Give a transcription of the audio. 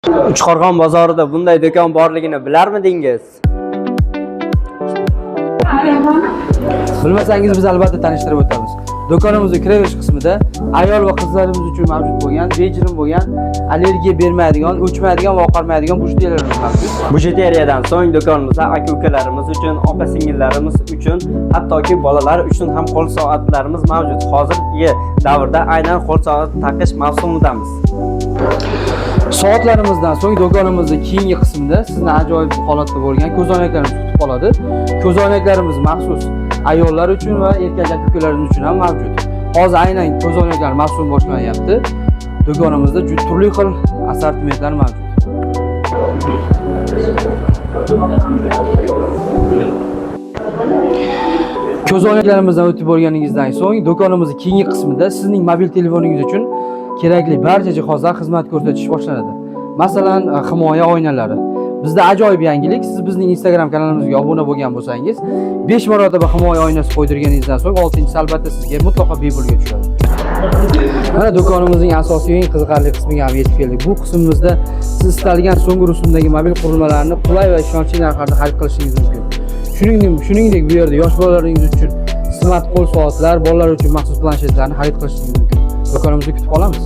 Uchqo'rg'on bozorida bunday do'kon borligini bilarmidingiz? Bilmasangiz, biz albatta tanishtirib o'tamiz. Do'konimizning kiraverish qismida ayol va qizlarimiz uchun mavjud bo'lgan, bejirim bo'lgan, allergiya bermaydigan, o'chmaydigan va oqarmaydigan bijuteriyalarimiz mavjud. Bijuteriyadan so'ng do'konimizda aka-ukalarimiz uchun, opa-singillarimiz uchun, hattoki bolalar uchun ham qo'l soatlarimiz mavjud. Hozirgi davrda aynan qo'l soat taqish mavsumidamiz. Soatlarimizdan so'ng do'konimizning keyingi qismida sizni ajoyib holatda bo'lgan ko'zoynaklarimiz kutib qoladi. Ko'zoynaklarimiz maxsus ayollar uchun va erkak aka-ukalarimiz uchun ham mavjud. Hozir aynan ko'zoynaklar mavsumi boshlanyapti. Do'konimizda juda turli xil assortimentlar mavjud. Ko'zoynaklarimizdan o'tib bo'lganingizdan so'ng do'konimizning keyingi qismida sizning mobil telefoningiz uchun kerakli barcha jihozlar xizmat ko'rsatish boshlanadi. Masalan, himoya oynalari. Bizda ajoyib yangilik, siz bizning Instagram kanalimizga obuna bo'lgan bo'lsangiz, 5 marotaba himoya oynasi qo'ydirganingizdan so'ng 6-chisi albatta sizga mutlaqo bepulga tushadi. Mana do'konimizning asosiy eng qiziqarli qismiga ham yetib keldik. Bu qismimizda siz istalgan so'nggi rusumdagi mobil qurilmalarni qulay va ishonchli narxlarda xarid qilishingiz mumkin. Shuningdek, bu yerda yosh bolalaringiz uchun smart qo'l soatlar, bolalar uchun maxsus planshetlarni xarid qilishingiz mumkin. Do'konimizda kutib qolamiz.